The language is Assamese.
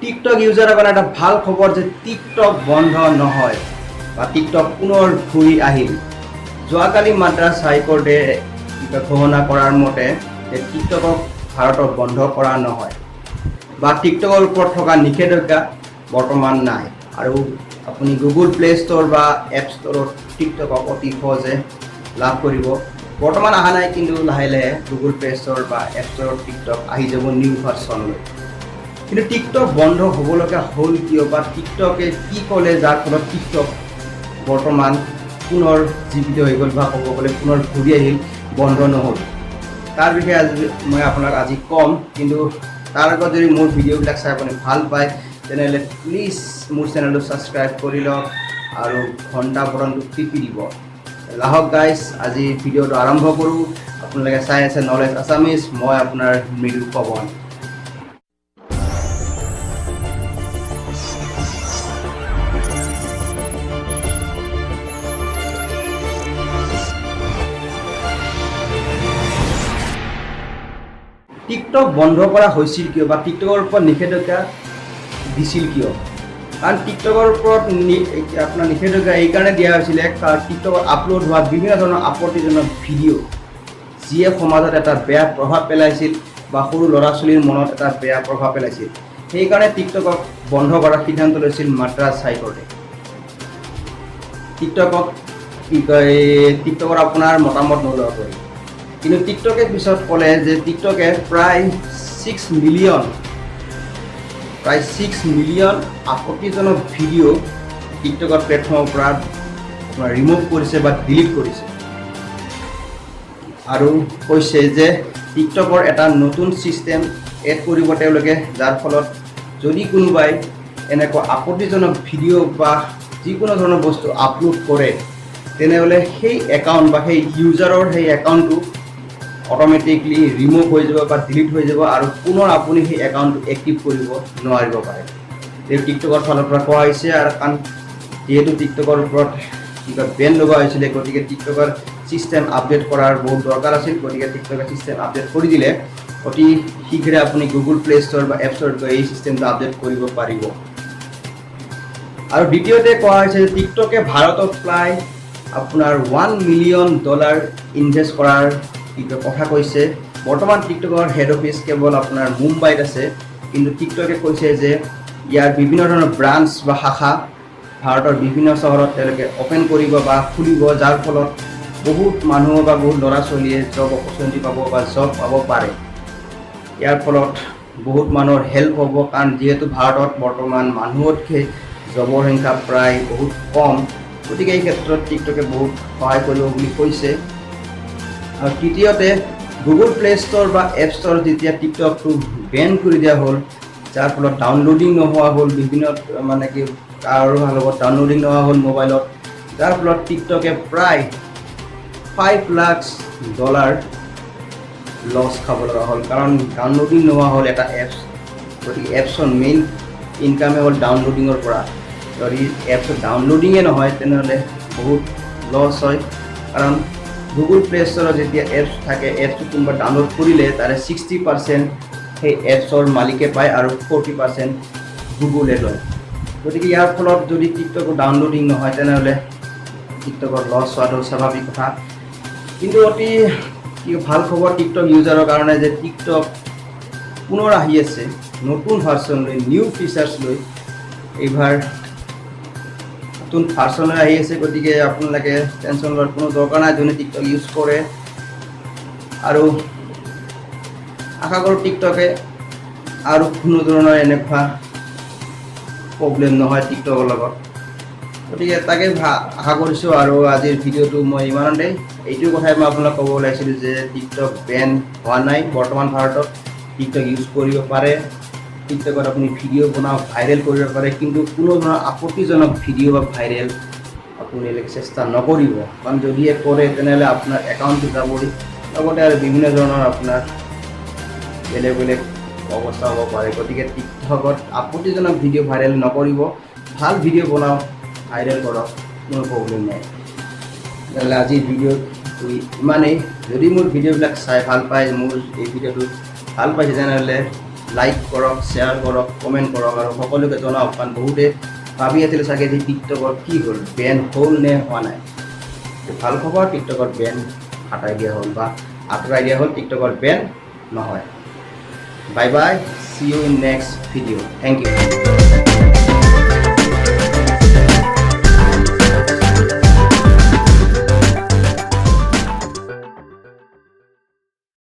টিকটক ইউজাৰৰ কাৰণে এটা ভাল খবৰ যে টিকটক বন্ধ নহয় বা টিকটক পুনৰ ঘূৰি আহিল। যোৱাকালি মাদ্ৰাছ হাইকোৰ্টে ঘোষণা কৰাৰ মতে যে টিকটকক ভাৰতত বন্ধ কৰা নহয় বা টিকটকৰ ওপৰত থকা নিষেধাজ্ঞা বৰ্তমান নাই আৰু আপুনি গুগল প্লে ষ্ট'ৰ বা এপ ষ্ট'ৰত টিকটকক অতি সহজে লাভ কৰিব। বৰ্তমান অহা নাই, কিন্তু লাহে লাহে গুগল প্লে ষ্ট'ৰ বা এপ ষ্ট'ৰত টিকটক আহি যাব নিউ ভাৰ্চনলৈ। কিন্তু টিকটক বন্ধ হ'ব লগা হ'ল কিয় বা টিকটকে কি ক'লে যাৰ ফলত টিকটক বৰ্তমান পুনৰ জীৱিত হৈ গ'ল বা ক'ব গ'লে পুনৰ ঘূৰি আহিল, বন্ধ নহ'ল, তাৰ বিষয়ে আজি মই আপোনাক আজি ক'ম। কিন্তু তাৰ আগত যদি মোৰ ভিডিঅ'বিলাক চাই আপুনি ভাল পায় তেনেহ'লে প্লিজ মোৰ চেনেলটো ছাবস্ক্ৰাইব কৰি লওক আৰু ঘণ্টা বটনটো টিপি দিব। লাহক গাইজ, আজি ভিডিঅ'টো আৰম্ভ কৰোঁ। আপোনালোকে চাই আছে নলেজ আছামিজ, মই আপোনাৰ মৃদু পৱন। টিকটক বন্ধ কৰা হৈছিল কিয় বা টিকটকৰ ওপৰত নিষেধাজ্ঞা দিছিল কিয়? কাৰণ টিকটকৰ ওপৰত আপোনাৰ নিষেধাজ্ঞা এইকাৰণে দিয়া হৈছিলে কাৰণ টিকটকত আপলোড হোৱা বিভিন্ন ধৰণৰ আপত্তিজনক ভিডিঅ' যিয়ে সমাজত এটা বেয়া প্ৰভাৱ পেলাইছিল বা সৰু ল'ৰা ছোৱালীৰ মনত এটা বেয়া প্ৰভাৱ পেলাইছিল, সেইকাৰণে টিকটকক বন্ধ কৰাৰ সিদ্ধান্ত লৈছিল মাদ্ৰাছ হাইকোৰ্টে। টিকটকক কি কয়, টিকটকৰ আপোনাৰ মতামত নোলোৱাকৈ। কিন্তু টিকটকে পিছত ক'লে যে টিকটকে প্ৰায় 6 মিলিয়ন আপত্তিজনক ভিডিঅ' টিকটকৰ প্লেটফৰ্মৰ পৰা আপোনাৰ ৰিমুভ কৰিছে বা ডিলিট কৰিছে আৰু কৈছে যে টিকটকৰ এটা নতুন ছিষ্টেম এড কৰিব তেওঁলোকে, যাৰ ফলত যদি কোনোবাই এনেকুৱা আপত্তিজনক ভিডিঅ' বা যিকোনো ধৰণৰ বস্তু আপলোড কৰে তেনেহ'লে সেই একাউণ্ট বা সেই ইউজাৰৰ সেই একাউণ্টটো অট'মেটিকলি ৰিমুভ হৈ যাব বা ডিলিট হৈ যাব আৰু পুনৰ আপুনি সেই একাউণ্টটো এক্টিভ কৰিব নোৱাৰিব পাৰে। এই টিকটকৰ ফালৰ পৰা কোৱা হৈছে। আৰু কাৰণ যিহেতু টিকটকৰ ওপৰত কিবা বেন লগোৱা হৈছিলে, গতিকে টিকটকৰ ছিষ্টেম আপডেট কৰাৰ বহুত দৰকাৰ আছিল। গতিকে টিকটকে ছিষ্টেম আপডেট কৰি দিলে। অতি শীঘ্ৰে আপুনি গুগল প্লে ষ্ট'ৰ বা এপ ষ্ট'ৰত গৈ এই ছিষ্টেমটো আপডেট কৰিব পাৰিব। আৰু দ্বিতীয়তে কোৱা হৈছে যে টিকটকে ভাৰতত প্ৰায় আপোনাৰ $1 মিলিয়ন ইনভেষ্ট কৰাৰ কি কয় কথা কৈছে। বৰ্তমান টিকটকৰ হেড অফিচ কেৱল আপোনাৰ মুম্বাইত আছে, কিন্তু টিকটকে কৈছে যে ইয়াৰ বিভিন্ন ধৰণৰ ব্ৰাঞ্চ বা শাখা ভাৰতৰ বিভিন্ন চহৰত তেওঁলোকে অ'পেন কৰিব বা খুলিব, যাৰ ফলত বহুত মানুহ বা বহুত ল'ৰা ছোৱালীয়ে জব অপৰচুনিটি পাব বা জব পাব পাৰে। ইয়াৰ ফলত বহুত মানুহৰ হেল্প হ'ব, কাৰণ যিহেতু ভাৰতত বৰ্তমান মানুহতকৈ জবৰ সংখ্যা প্ৰায় বহুত কম, গতিকে এই ক্ষেত্ৰত টিকটকে বহুত সহায় কৰিব বুলি কৈছে। আৰু তৃতীয়তে, গুগল প্লে ষ্ট'ৰ বা এপ ষ্ট'ৰত যেতিয়া টিকটকটো বেন কৰি দিয়া হ'ল, যাৰ ফলত ডাউনলোডিং নোহোৱা হ'ল, বিভিন্ন মানে কি কাৰোবাৰ লগত ডাউনলোডিং নোহোৱা হ'ল মোবাইলত, যাৰ ফলত টিকটকে প্ৰায় $5 লাখ লছ খাব লগা হ'ল, কাৰণ ডাউনলোডিং নোহোৱা হ'ল এটা এপছ। গতিকে এপছৰ মেইন ইনকামে হ'ল ডাউনলোডিঙৰ পৰা। যদি এপছত ডাউনলোডিঙে নহয় তেনেহ'লে বহুত লছ হয়, কাৰণ গুগল প্লে ষ্ট'ৰত যেতিয়া এপছ থাকে, এপছটো কোনোবা ডাউনলোড কৰিলে তাৰে 60% সেই এপছৰ মালিকে পায় আৰু 40% গুগলে লয়। গতিকে ইয়াৰ ফলত যদি টিকটকৰ ডাউনলোডিং নহয় তেনেহ'লে টিকটকৰ লছ হোৱাটো স্বাভাৱিক কথা। কিন্তু অতি কি ভাল খবৰ টিকটক ইউজাৰৰ কাৰণে যে টিকটক পুনৰ আহি আছে নতুন ভাৰ্চন লৈ, নিউ ফিচাৰ্ছ লৈ। এইবাৰ নতুন ভাৰ্চন লৈ আহি আছে, গতিকে আপোনালোকে টেনশ্যন লোৱাৰ কোনো দৰকাৰ নাই যোনে টিকটক ইউজ কৰে। আৰু আশা কৰোঁ টিকটকে আৰু কোনো ধৰণৰ এনেকুৱা প্ৰব্লেম নহয় টিকটকৰ লগত। গতিকে তাকে আশা কৰিছোঁ। আৰু আজিৰ ভিডিঅ'টো মই ইমানতে, এইটো কথাই মই আপোনাক ক'ব ওলাইছিলোঁ যে টিকটক বেন হোৱা নাই, বৰ্তমান ভাৰতত টিকটক ইউজ কৰিব পাৰে। টিকটকত আপুনি ভিডিঅ' বনাওক, ভাইৰেল কৰিব পাৰে, কিন্তু কোনো ধৰণৰ আপত্তিজনক ভিডিঅ' বা ভাইৰেল আপুনি চেষ্টা নকৰিব, কাৰণ যদিহে কৰে তেনেহ'লে আপোনাৰ একাউণ্টটো যাবই, লগতে আৰু বিভিন্ন ধৰণৰ আপোনাৰ বেলেগ বেলেগ অৱস্থা হ'ব পাৰে। গতিকে টিকটকত আপত্তিজনক ভিডিঅ' ভাইৰেল নকৰিব, ভাল ভিডিঅ' বনাওক, ভাইৰেল কৰক, কোনো প্ৰব্লেম নাই। তেনেহ'লে আজিৰ ভিডিঅ'টো ইমানেই। যদি মোৰ ভিডিঅ'বিলাক চাই ভাল পায়, মোৰ এই ভিডিঅ'টো ভাল পাইছে, তেনেহ'লে লাইক কৰক, শ্বেয়াৰ কৰক, কমেণ্ট কৰক আৰু সকলোকে জনাওক। কাৰণ বহুতে ভাবি আছিলে চাগে যে টিকটকৰ কি হ'ল, বেন হ'ল নে হোৱা নাই। ভাল খবৰ, টিকটকৰ বেন হটাই দিয়া হ'ল বা আঁতৰাই দিয়া হ'ল। টিকটকৰ বেন নহয়। Bye bye, see you in next video. Thank you.